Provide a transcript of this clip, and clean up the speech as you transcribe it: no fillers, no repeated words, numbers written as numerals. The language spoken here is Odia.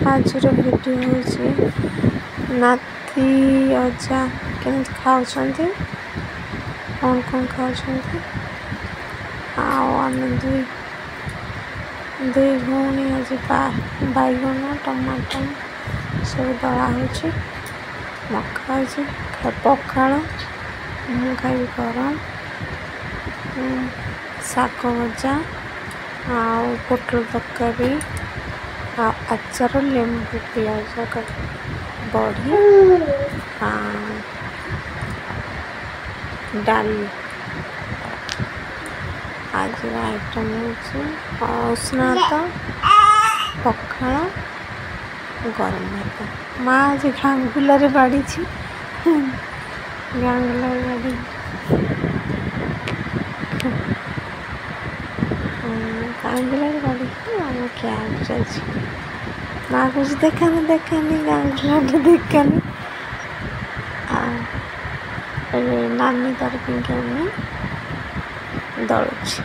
ଆଜିର ଭିଡ଼ିଓ ହେଉଛି ନାତି ଅଜା କେମିତି ଖାଉଛନ୍ତି, କ'ଣ କ'ଣ ଖାଉଛନ୍ତି। ଆଉ ଆମେ ଦୁଇ ଦୁଇ ଭଉଣୀ ଆଜି ବାଇଗଣ ଟମାଟୋ ସବୁ ଦଳା ହେଉଛି, ମଖା ହେଇଛି ପଖାଳ। ମୁଁ ଖାଇବି ଗରମ ଶାଗ ଭଜା ଆଉ ପୋଟଳ ତରକାରୀ ଆଉ ଆଚାର, ଲେମ୍ବୁ, ପିଆଜ, ବଢ଼ି, ଡାଲି। ଆଜିର ଆଇଟମ୍ ହେଉଛି ଉଷୁନା ଭାତ, ପଖାଳ, ଗରମ ଭାତ। ମା ଆଜି ଗାଙ୍ଗୁଲାରେ ବାଢ଼ିଛି, ଗାଙ୍ଗୁଲାରେ ବାଢ଼ି ଗାଙ୍ଗୁଲାରେ ବାଢ଼ିକି ଆମ ଖିଆ ଚାଲିଛି। ମା କହୁଛି ଦେଖାନି ଦେଖାନି, ଗାଙ୍ଗୁଲାଟା ଦେଖାନି। ଆଉ ଏବେ ନାନୀ ତାର ପିଙ୍କି ଦଳୁଛି।